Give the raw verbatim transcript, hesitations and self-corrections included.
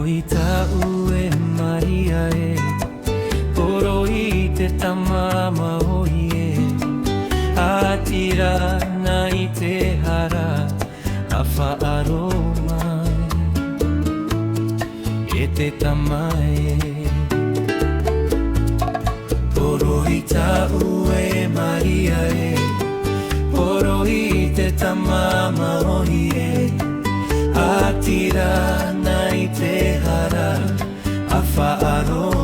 I tāʻu e Maria e, poroʻi i te Tama Māʻohi e, ʻātīrā na i te hara, ʻa faʻaroʻo mai e te Tama e. Poroʻi tāʻu e Maria e, poroʻi i te Tama Māʻohi e, ʻātīrā na i te hara, ʻa faʻaroʻo